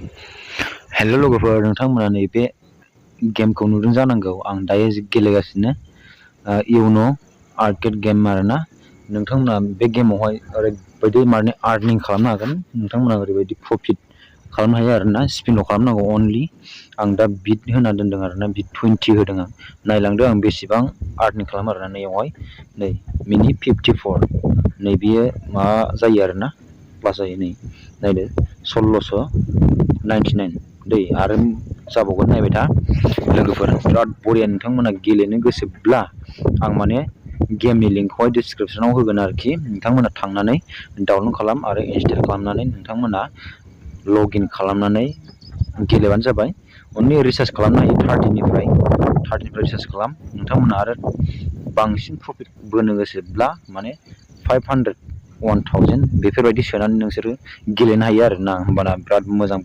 हेल' लोगोफोर, नोंथांमोना नैबे गेमखौ नुदों जानांगौ। आं दायो गेलेगासिनो इउन' आर्केड गेम आरोना। नोंथांमोना बे गेमावहाय ओरैबायदि माने आर्निं खालामनो हागोन। नोंथांमोना ओरैबायदि प्रफिट खालामनो हायो आरोना। स्पिनल' खालामनांगौ अनलि। आं दा बिट होना दोनदों आरोना, बिट 20 होदों आं। नायलांदो आं बेसेबां आर्निं खालामो आरोना नैयावहाय। नै मिनि 54 नै बेयो माबा जायो आरोना, प्लास जायो। नै नायदो 1699 दै आरो जाबावगोन। नायबाय था लोगोफोर, बिराद बरिया। नोंथांमोना गेलेनो गोसोब्ला आं माने गेमनि लिंकखौहाय डिसक्रिपसनाव होगोन आरोखि। नोंथांमोना थांनानै डाउनलड खालाम आरो इनस्टल खालामनानै नोंथांमोना लगइन खालामनानै गेलेबानो जाबाय। अनलि रिसार्ज खालामनो हायो 30निफ्राय रिसार्ज खालाम। नोंथांमोना आरो बांसिन प्रफिट बोनो गोसोब्ला माने 500 1000 बेफोरबायदि सोनानै नोंसोरो गेलेनो हायो आरोना। होमबाना बिराद मोजां